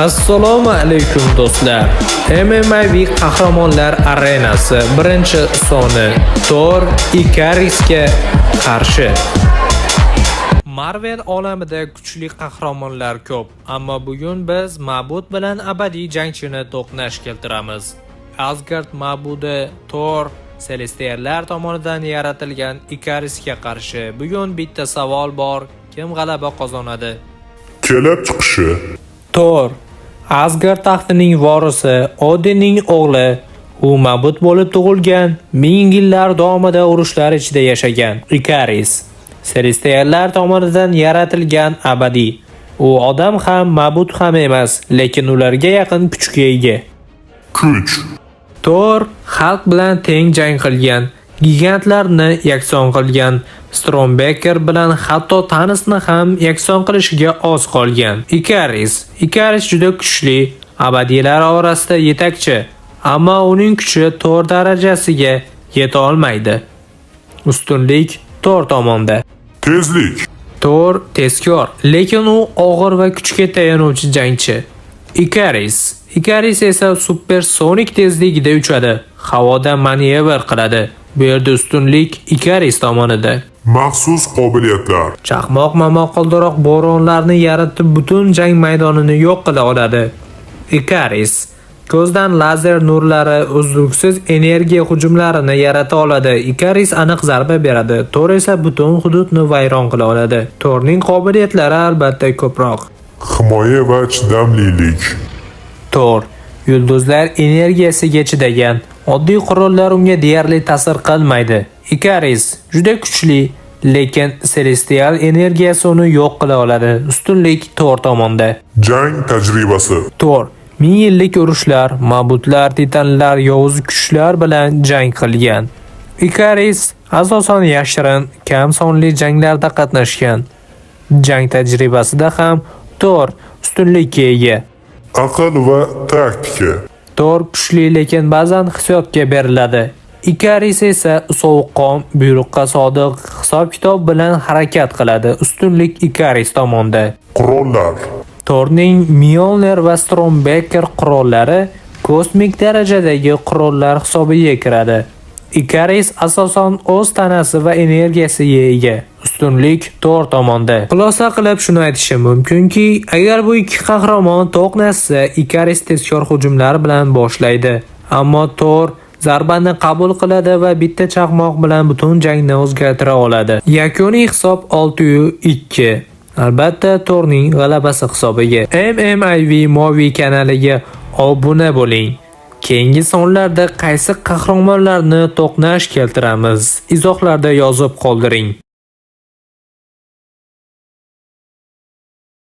Assalomu alaykum, do'stlar. MMAV Qahramonlar arenasi birinchi soni: Tor Ikarisga qarshi. Marvel olamida kuchli qahramonlar ko'p, ammo bugun biz ma'bud bilan abadiy jangchini to'qnash keltiramiz. Asgard ma'budi Tor Celestiallar tomonidan yaratilgan Ikarisga qarshi. Bugun bitta savol bor: kim g'alaba qozonadi? Kelib chiqishi. Tor Asgard taxtining vorisi, Odinning o'g'li. U ma'bud bo'lib tug'ilgan, ming yillar davomida urushlar ichida yashagan. Ikaris Celestiallar tomonidan yaratilgan abadiy. U odam ham, ma'bud ham emas, lekin ularga yaqin kuchga ega. Kuch. Tor Xalk bilan teng jang qilgan, gigantlarni yakson qilgan, Stormbreaker bilan hatto Thanosni ham yakson qilishiga oz qolgan. Ikaris juda kuchli, abadiylar orasida yetakchi, ammo uning kuchi Tor darajasiga yeta olmaydi. Ustunlik Tor tomonda. Tezlik. Tor tezkor, lekin u og'ir va kuchga tayanuvchi jangchi. Ikaris esa supersonik tezligida uchadi, havoda manevr qiladi. Bu yerda ustunlik Ikaris tomonida. Maxsus qobiliyatlar. Chaqmoq, mamoq, qildiroq bo'ronlarni yaratib, butun jang maydonini yo'q qila oladi. Ikaris ko'zdan lazer nurlari, uzluksiz energiya hujumlarini yarata oladi. Ikaris aniq zarba beradi. Tor esa butun hududni vayron qila oladi. Torning qobiliyatlari albatta ko'proq. Himoya va chidamlilik. Tor yulduzlar energiyasiga chidagan. Oddiy qurollar unga deyarli ta'sir qilmaydi. Ikaris juda kuchli, lekin Celestial energiyasi uni yo'q qila oladi. Ustunlik Tor tomonda. Jang tajribasi. Tor ming yillik urushlar, ma'budlar, titanlar, yovuz kuchlar bilan jang qilgan. Ikaris asosan yashirin, kam sonli janglarda qatnashgan. Jang tajribasida ham Tor ustunlikka ega. Aql va taktika. Tor kuchli, lekin ba'zan hissiyotga beriladi. Ikaris esa sovuqqon, buyruqqa sodiq, hisob-kitob bilan harakat qiladi. Ustunlik Ikaris tomonda. Qurollar. Torning Mjolnir va Stormbreaker qurollari kosmik darajadagi qurollar hisobiga kiradi. Ikaris asosan o'z tanasi va energiyasiga ega. Ustunlik Tor tomonda. Xulosa qilib shuni aytishim mumkinki, agar bu ikki qahramon to'qnashsa, Ikaris tezkor hujumlar bilan boshlaydi. Ammo Tor zarbani qabul qiladi va bitta chaqmoq bilan butun jangni o'zgartira oladi. Yakuniy hisob 6-2. Albatta, Torning g'alabasi hisobiga. MMIV Movie kanaliga obuna bo'ling. Keyingi sonlarda qaysi qahramonlarni to'qnash keltiramiz? Izohlarda yozib qoldiring.